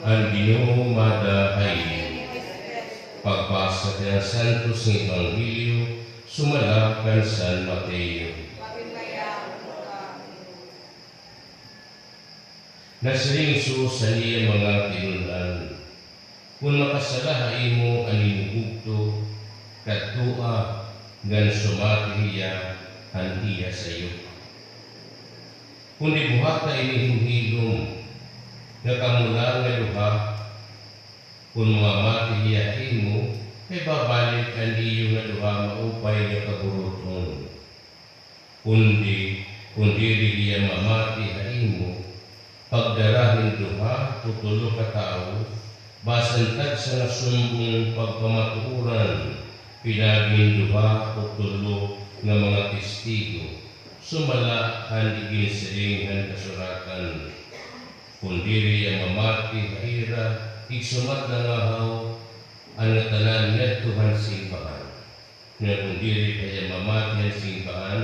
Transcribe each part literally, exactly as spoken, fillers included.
An Ginoo mada ha iyo. Pagbasa han Santos nga Ebanghelyo sumala kan San Mateo. Nasiring Jesus han iya mga tinun-an, "Kon makasala ha imo an imo bugto, kadtoa ngan sumati hiya han iya sayo. Kundi buhata ini hin hilom, nga kamo la nga duha, kon mamati hiya ha imo, kay babalik an iyo nga duha maupay nga kaburuton. Kundi, kon diri hiya mamati ha imo, pagdara hin duha o tulo ka tawo, basi an tagsa nga sumbong pagpamatuoran, pinaagi hin duha o tulo nga mga testigo, sumala han iginsiring han kasuratan. Kon diri hiya mamati ha ira, igsumat na ngahaw an ngatanan ngadto han simbahan." Ngan kon diri pa hiya mamati han simbahan,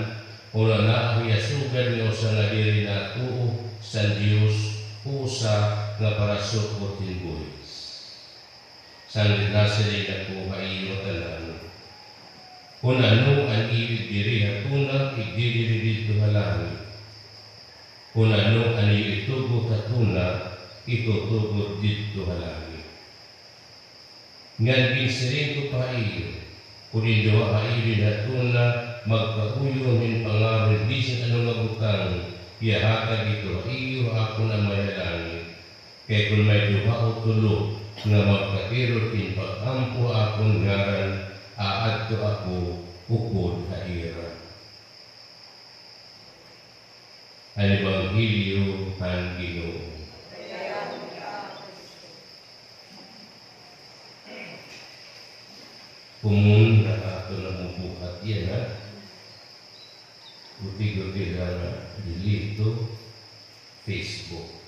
kon anaa hiya sugad nga usa nga diri natuo san Dios, usa nga parasukot hin buhis. Sanglit nasiring ako ha iyo ngatanan, kon ano an iyo igdiri ha tuna, igdidiri didto ha langit. Kon ano an iyo itugot ha tuna, itutugot didto ha langit. Ngan ginsiring ko pa ha iyo, kon in duha ha iyo dida ha tuna magkauyon hin pangaron bisan ano nga butang, ihahatag ito ha iyo ha akon Amay ha langit. Kay kon may duha o tulo nga magkatirot hin pag-ampo ha akon ngaran, aadto ako upod ha ira. An Ebanghelyo han Ginoo. Komon nga aton nabubuhat yana, guti-guti la nga diri ito Facebook.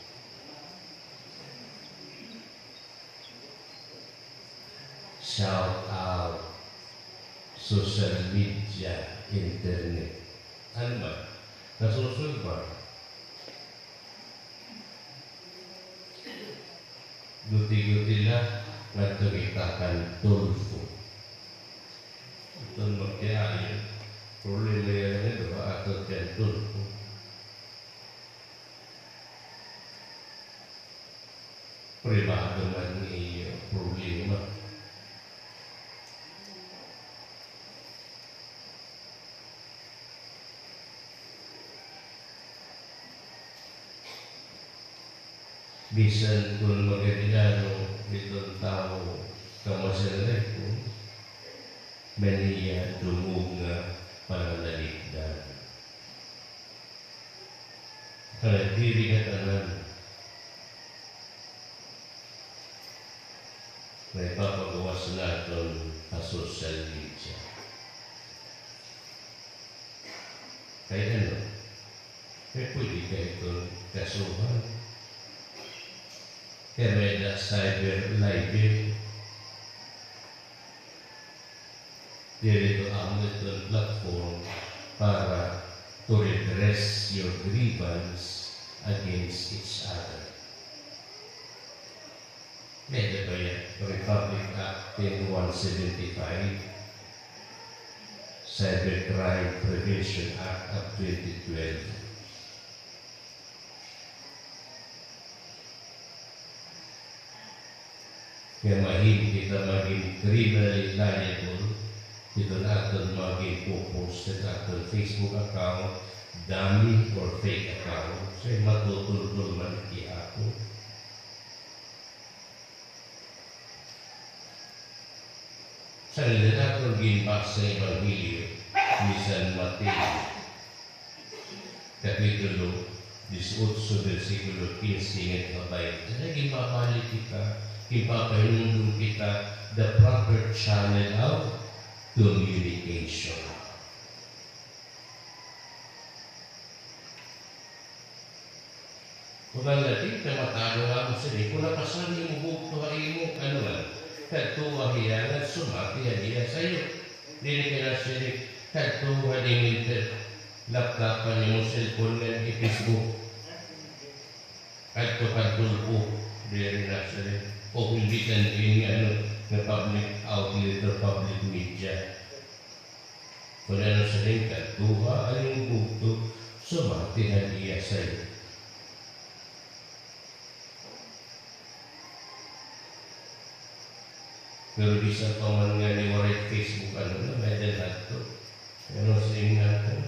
Shout out. Social media, internet. Ano ba? Nasusulbar. Guti-guti la, ngadto kita kan Tulfo. Aton magtiayon. Problema yana nga duha aton kan Tulfo. Pribado man niyo problema. Bisan kon magadi ano iton tawo kamasinrikon, may niya dumog nga pananalikdan. Kay diri ngatanan nga ipapagawas naton ha social media. Kay ano? Kay pwede ka iton kasuhan. Kay may-ada cyber libel. Diri ito amo iton platform para to redress your grievance against each other. May-ada ba yana, Republic Act ten one seventy-five, Cybercrime Prevention Act of twenty twelve. Kay mahimo kita magin criminally liable hiton aton mga ginpo-post ha aton Facebook account, dummy or fake account. So, matutultol man gihapon. Sanglit aton ginbasa an Ebanghelyo ni San Mateo, Kapitulo disiotso, bersikulo kinse ngadto ha baynte. Kay ginbabalik kita, ginpapahinumdom kita, the proper channel of communication. Kulang na di ka matalo nga mo sini, kon nakasali mo bugto ha imo, ano man, kadto ha iya nga sumati ha iya sayo. Dili ka na sini, kadto ha di minter, laptopan nimo, cellphone nga i-Facebook. Kadto kan Tulfo, Diri na siring, o hindi kan ini, ano, nga public outlet or public media. Kun ano siring, kadtuha an iyo bugto, sumati han iya sayo. Pero bisan pa man ngani waray Facebook, ano na, may-ada hadto. Ano siring naton?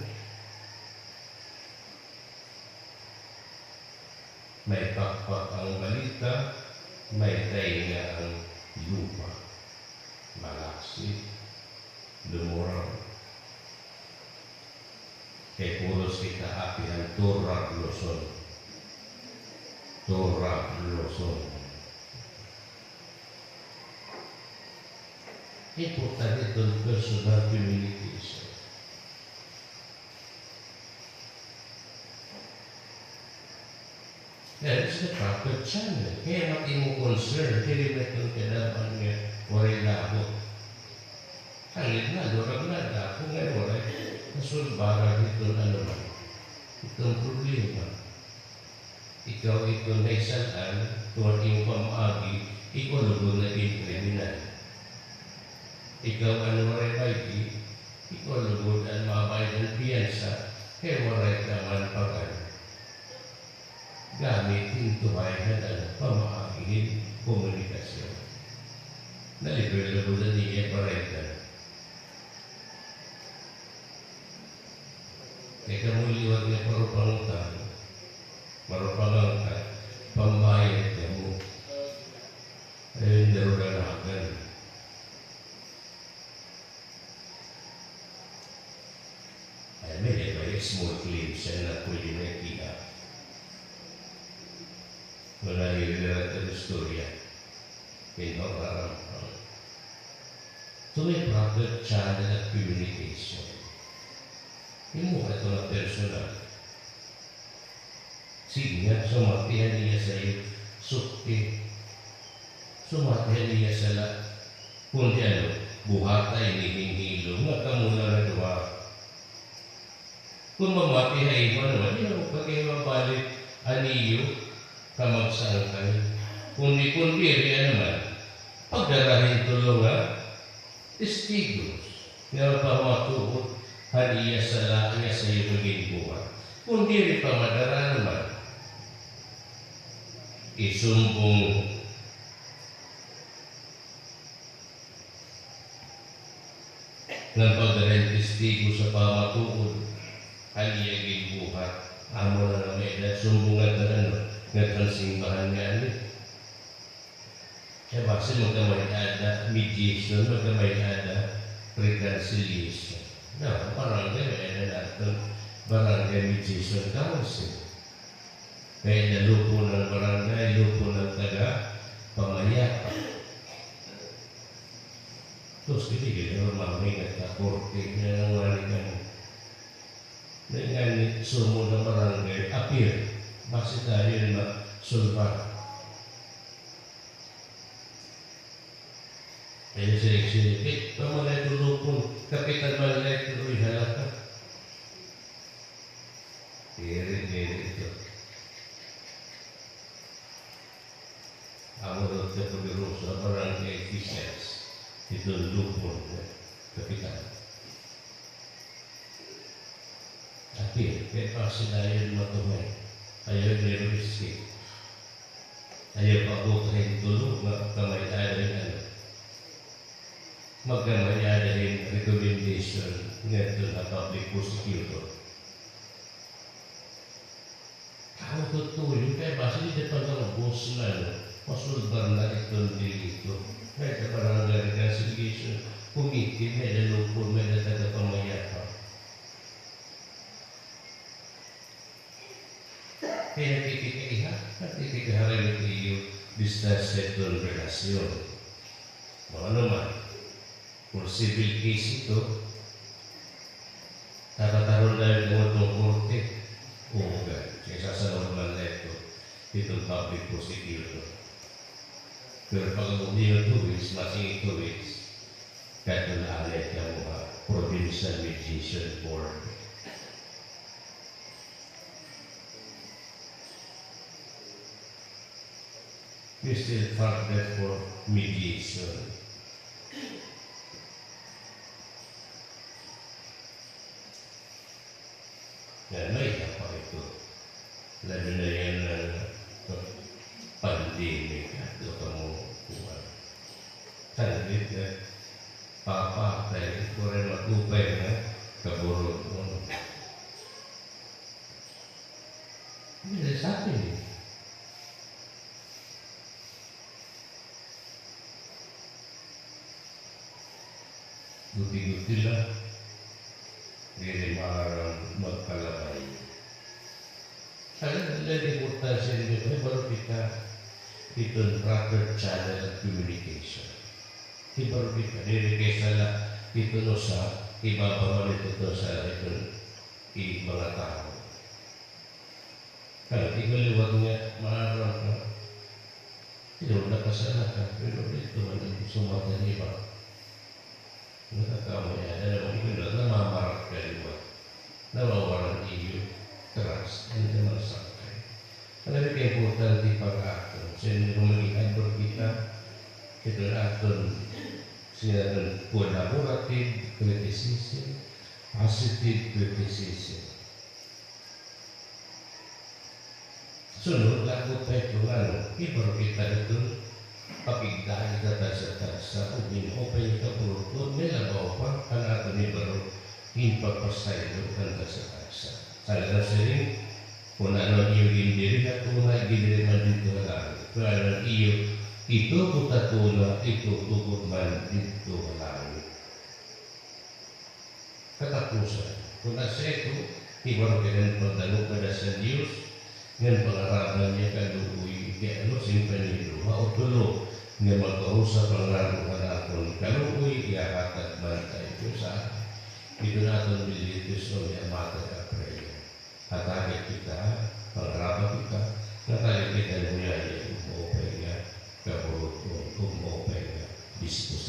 May pakpak an balita, may tainga an lupa. Malaksi, lumuraw. Kay puros kita apihan, turag Luzon. Turag Luzon. Importante iton personal communication. That is the proper channel. Kay an imo concern, diri man iton kadam-an nga waray labot. Hangit na, lurag na, dako nga waray kasulbaran hiton ano man, hiton problema. Ikaw iton naisal-an, tungod imo pamaagi, ikaw lugod nagin kriminal. Ikaw an waray baydi, ikaw lugod an mabayad han piyansa, kay waray ka man pag-ano. Gamit hin tuhay nga dala, pamaagi hin komunikasyon. Nalibre lugod an iya barayda. Kay kamo liwat nga parupangutan, parupangan ka, pambayad kamo. Ay, darudanagan. Ay, may, may small claims siya na pwede na ikiha. Wala nila na istorya. Pinakaram. So, may proper channel of communication. Imo ito na personal. Sige nga, sumati an iya sayo, sukti. Sumati an iya sala. Kundi ano, buhata ini hin hilom nga kamo la nga duha. Kun mamati ha imo naman, diri na magpakahibabalik an iyo kamagsangkay. Kundi, kun diri, ano man, pagdara hin tulo nga testigos nga mapamatuod han iya sala, iya sayo nga ginbuhat. Kun diri pa madara naman, isumbong nga pagdara hin testigo sa pamatuod han iya ginbuhat. Amo na nga may-ada sumbong ngadto han, ano, ngadto han simbahan nga ano. Kay basi magkamay-ada mediation, magkamay-ada reconciliation. Na, barangay, may-ada naton barangay mediation council. May-ada lupon han barangay, lupon han taga-pamayapan. Tapos, diri gad normal nga ita korte, kay nangani kamo. May ngani sumod an barangay, appeal. Basi dayon masulbar. Kay siring-siring, eh, pamangay tulupon, kapitan man la ito, uy, halata. Diri, diri ito. Amo daw ito poderoso, barangay officials. Ito lupon, eh, kapitan. Apil, kay basi dayon matuhay. Ayaw niro escape. Ayaw paabota hin tulo nga kamay-ada hin ano. Magkamay-ada hin recommendation ngadto ha public prosecutor. Ako tutuyo kay basi dida pa nga ubos na, ano, masulbar na iton delito. Kay sa barangay reconciliation committee, may-ada lupon, may-ada taga-pamayapan. Kay nakikikaiha, nakikikahari na iyo distansya iton relasyon. O ano man, kung civil case ito, tatataron dayon kamo iton korte. Oo, gad. Kay sasanod man la ito, iton public prosecutor. Pero pag-abot niyo two weeks, masing two weeks, kadto la anay kamo ha Provincial Mediation Board. Still far left for mediation. Yan, may isa pa ito. Labi na yan nga pandemic, ato kamo kuwan. Sanglit nga, papatay, waray mag-upay nga kaburot mo. Hindi sa atin eh. Guti-guti la, diri maaram magkalabay. Kaya la importansya ini, hibaro kita hiton proper channel of communication. Hibaro kita, diri kay sala hiton usa, ibabaw man hiton usa hiton mga tawo. Kay ikaw liwat nga maaram ka, pero nakasala ka, pero didto man an sumatan iba. Nakakamoy ada na, ikaw na namamarat ka liwat. Nawawara an iyo trust, an iyo mga sangkay. Ano ka importante pag-aton? Sa inyo kung maging advocate kita, ito na aton, sinabi, collaborative criticism, positive criticism. Sunod, lagot na ito nga, ano, hibaro kita didto, pakigdaan kita tagsa-tagsa, ug ginupay kita purpod, may labaw pa, an aton hibaro, ginpagpasaylo kan tagsa-tagsa. Sa siring, kun ano an iyo gindirihan ha tuna, gindirihan man didto ha langit. Kun ano an iyo itugot ha tuna, itutugot man didto ha langit. Katapusan. Kun asya ito, hibaro kita nga pagdangop ngada sa Dios, ngan pangaraban niya kaluoy, kay ano, siring pa niyo, duha o tulo nga magkausa pangaro han akon kaluoy, ihahatag man ta ito sa akon. Ito an aton Middle East, no, niya matag a prayer. Hatagi kita, pangaraba kita, hatagi kita hin huyaya, ug maupay nga kaburuton, ug maupay nga disposisyon.